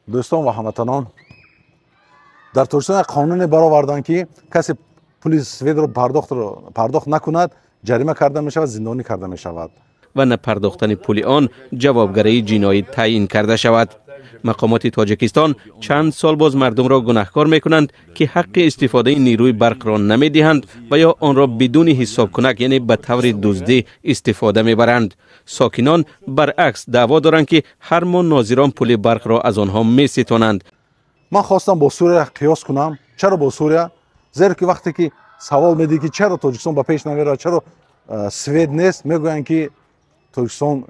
Дӯстон ва ҳамватанон, дар Тоҷикистон як қонуне бароварданд, ки касе пули светро пардохт накунад, ҷарима карда мешавад, зиндонӣ карда мешавад. Ва напардохтани пули он ҷавобгарии ҷиноӣ таъин карда шавад. Мақомоти Тоҷикистон чанд сол боз мардумро гунаҳкор мекунанд, ки ҳаққи истифодаи нерӯи барқро намедиҳанд ва ё онро бидуни ҳисобкунак, яъне ба таври дуздӣ истифода мебаранд. Сокинон баръакс даъво доранд, ки ҳар моҳ нозирон пули барқро аз онҳо меситонанд. Ман хостам бо Сурия қиёс кунам. Чаро бо Сурия? Зеро ки вақте ки савол медиҳӣ, ки чаро Тоҷикистон ба пеш намеравад, чаро свет нест, мегӯянд, ки Тоҷикистон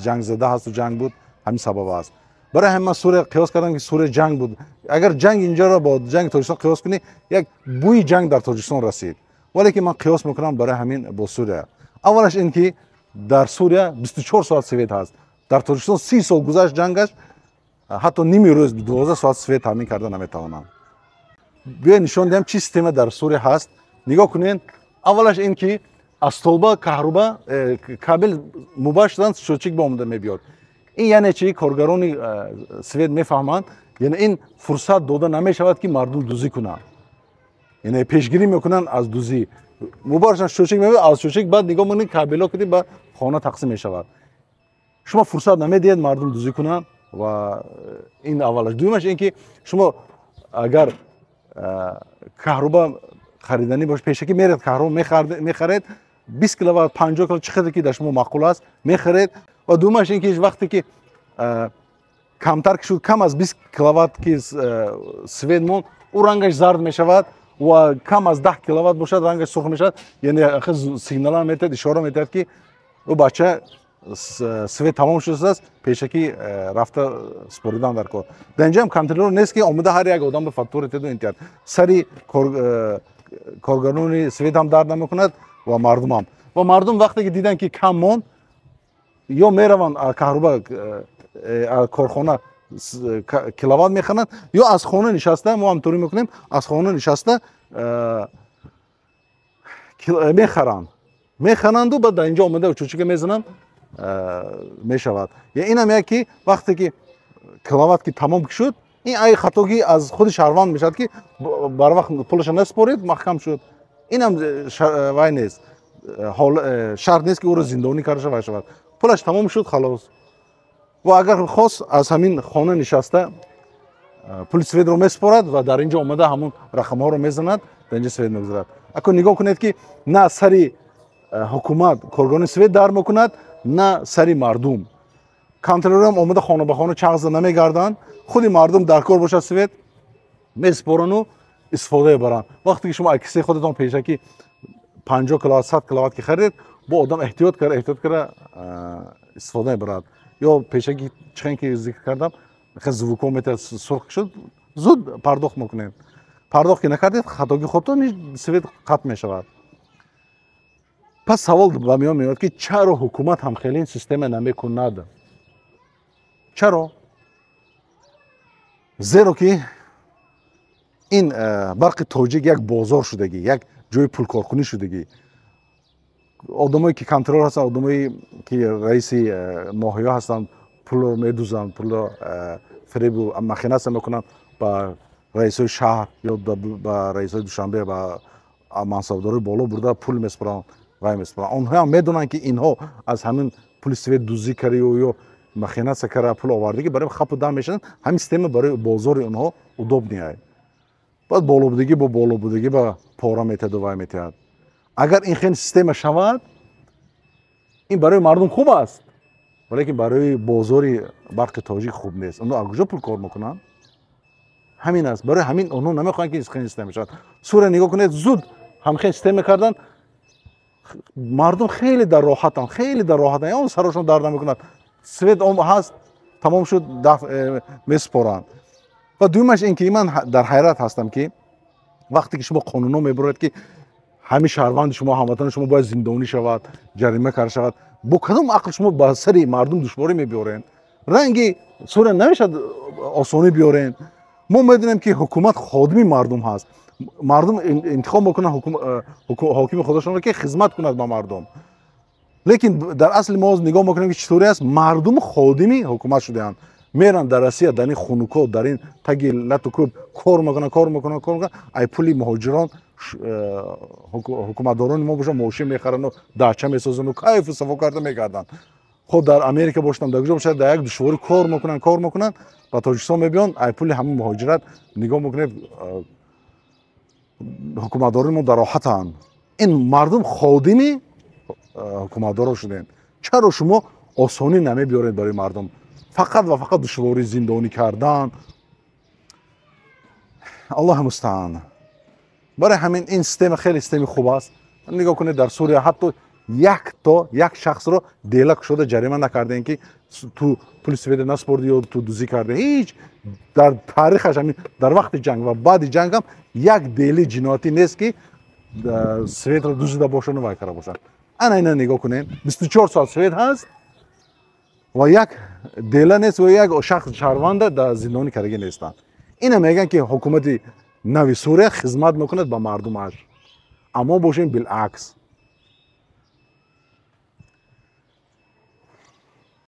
ҷангзада ҳасту ҷанг буд, ҳамин сабаб аст. Барои ҳамин ман Сурия қиёс кардам, ки Сурия ҷанг буд. Агар ҷанг инҷоро бо ҷанги Тоҷикистон қиёс кунӣ, як бӯи ҷанг дар Тоҷикистон расид. Вале ки ман қиёс мекунам барои ҳамин бо Сурия. Аввалаш ин ки дар Сурия 24 соат свет ҳаст. Дар Тоҷикистон 30 сол гузашт ҷангаш, ҳатто ними рӯз 12 соат свет таъмин карда наметавонанд. Биёед, нишон диҳам, чӣ система дар Сурия ҳаст. Нигоҳ кунед. Аввалаш ин ки аз столба каҳруба кабел мубоширан счётчик ба омада мебиёд. Ин яъне чи? Коргарони свет мефаҳманд, яъне ин фурсат дода намешавад, ки мардум дуздӣ кунанд, яъне пешгирӣ мекунанд аз дуздӣ. Мубоширан счётчик мебиёд, аз счётчик баъд нигоҳ мекунед, кабело киди ба хона тақсим мешавад. Шумо фурсат намедиҳед мардум дуздӣ кунанд ва ин аввалаш. Дуюмаш ин ки шумо агар каҳруба хариданӣ бош, пешакӣ меред, каҳруба мехаред, 20 киловатт, 50 киловатт, чӣ қадр ки дар шумо маъқул аст, мехаред. Ва дуюмаш ин ки вақте ки камтар ки шуд, кам аз 20 киловатт ки свет монд, ӯ рангаш зард мешавад ва кам аз 10 киловатт бошад, рангаш сурх мешавад. Яъне сигнала метиҳад, ишора метиҳад, ки ӯ бача, свет тамом шудааст, пешакӣ рафта споридан дар кор. Дар инҷаам контролёр нест, ки омада ҳар як одам ба фактура теду интиҳад. Сари коргарони свет ҳам дард намекунад ва мардумам. Ва мардум вақте ки диданд, ки кам монд, ё мераванд каҳруба корхона киловатт мехаранд, ё аз хона нишаста, мо ҳамторӣ мекунем, аз хона нишаста мехаранд, мехаранду баъд дар инҷо омада счётчика мезананд, мешавад. Инам як ки вақте ки киловатт ки тамом шуд, ин ай хатогӣ аз худи шаҳрванд мешавад, ки барвақт пулаша наспорид, маҳкам шуд. Инам вай нест, шарт нест, ки ӯро зиндонӣ карда вай шавад. Пулаш тамом шуд, халос. Ва агар хост, аз ҳамин хона нишаста пули светро месупорад ва дар инҷо омада ҳамун рақамҳоро мезанад, дар инҷо свет мегузарад. Ако нигоҳ кунед, ки на сари ҳукумат, коргарони свет дар мекунад, на сари мардум. Контролёрам омада хона ба хона чағза намегарданд. Худи мардум дар кор бошад, свет месупорану истифода мебаранд. Вақте ки шумо аз кисаи худатон пешакӣ 50 киловатт, 100 киловатт ки харидед, бо одам эҳтиёт карда, эҳтиёт карда истифода мебарад. Ё пешакӣ, чихен ки зикр кардам, звукҳо метавад, сурх шуд, зуд пардохт мекунед. Пардохт ки накардед, хатоги худтон, свет қатъ мешавад. Пас савол ба миён меояд, ки чаро ҳукумат ҳам хеле ин система намекунад? Чаро? Зеро ки ин барқи тоҷик як бозор шудагӣ, як ҷои пулкоркунӣ шудагӣ. Одамое ки контролёр ҳастанд, одамое ки раиси ноҳия ҳастанд, пулро медузанд, пулро фиребу махинатсия мекунанд, ба раисҳои шаҳр ё ба раисҳои Душанбе, ба мансабдорои боло бурда пул месупоранд, вай месупоранд. Онҳоам медонанд, ки инҳо аз ҳамин пули свет дуздӣ карда ё махинатсия карда пул овардагӣ, барои хапу дам мешаванд. Ҳамин система барои бозори онҳо удобный. Баъд болобудагӣ бо болобудагӣ ба пора метиҳаду вай метиҳад. Агар ин хел система шавад, ин барои мардум хуб аст, валекин барои бозори барқи тоҷик хуб нест. Онҳо аз куҷо пул кор мекунанд? Ҳамин аст. Барои ҳамин онҳо намехоҳанд, ки хел система шавад. Сурия нигоҳ кунед, зуд ҳамхел система карданд, мардум хеле дар роҳатанд, хеле дар роҳатанд, он сарошон дард намекунад. Свет ҳаст, тамом шуд, месупоранд. Ва дуюмаш ин ки ман дар ҳайрат ҳастам, ки вақте ки шумо қонунҳо мебуред, ки ҳамин шаҳрванди шумо, ҳамватани шумо бояд зиндонӣ шавад, ҷарима карда шавад, бо кадом ақл шумо ба сари мардум душворӣ мебиёрен? Ранги Сурия намешавад осонӣ биёрен. Мо медонем, ки ҳукумат ходими мардум ҳаст. Мардум интихоб мекунанд ҳокими худашонро, ки хизмат кунад ба мардум. Лекин дар асли мо нигоҳ мекунем, ки чӣ тавре аст, мардум ходими ҳукумат шудаанд. Меранд дар Россия, дар ин хунукҳо, дар ин таги лату кӯб кор мекунанд, кор мекунанд, кор мекунанд. Ай пули муҳоҷирон ҳукуматдорони мо бошанд, мошин мехаранду, дача месозанду, кайфу сафо карда мегарданд. Хоб, дар Америка бошанд, дар куҷо бошад, дар як душворӣ кор мекунанд, кор мекунанд, ба Тоҷикистон мебиёнд, ай пули ҳамин муҳоҷират, нигоҳ мекунед, ҳукуматдорони мо дар роҳатанд. Ин мардум ходими ҳукуматдоро шудем. Чаро шумо осонӣ намебиёред барои мардум? Фақат ва фақат душворӣ, зиндонӣ кардан. Аллоҳи мустаан. Барои ҳамин ин система хеле системи хуб аст. Нигоҳ кунед, дар Сурия ҳатто як то як шахсро дела кушода ҷарима накардем, ки ту пули света наспордӣ ё ту дузӣ кардӣ. Ҳеҷ дар таърихаш, ҳамин дар вақти ҷанг ва баъди ҷангам, як дели ҷиноятӣ нест, ки светро дузида бошану вай карда бошанд. Ана ина нигоҳ кунед, 24 соат свет ҳаст ва як дела нест ва як шахс шаҳрванда дар зиндонӣ кардагӣ нестанд. Ина мегӯянд, ки ҳукумати нави Сурия хизмат мекунад ба мардумаш, аммо бошем, билакс.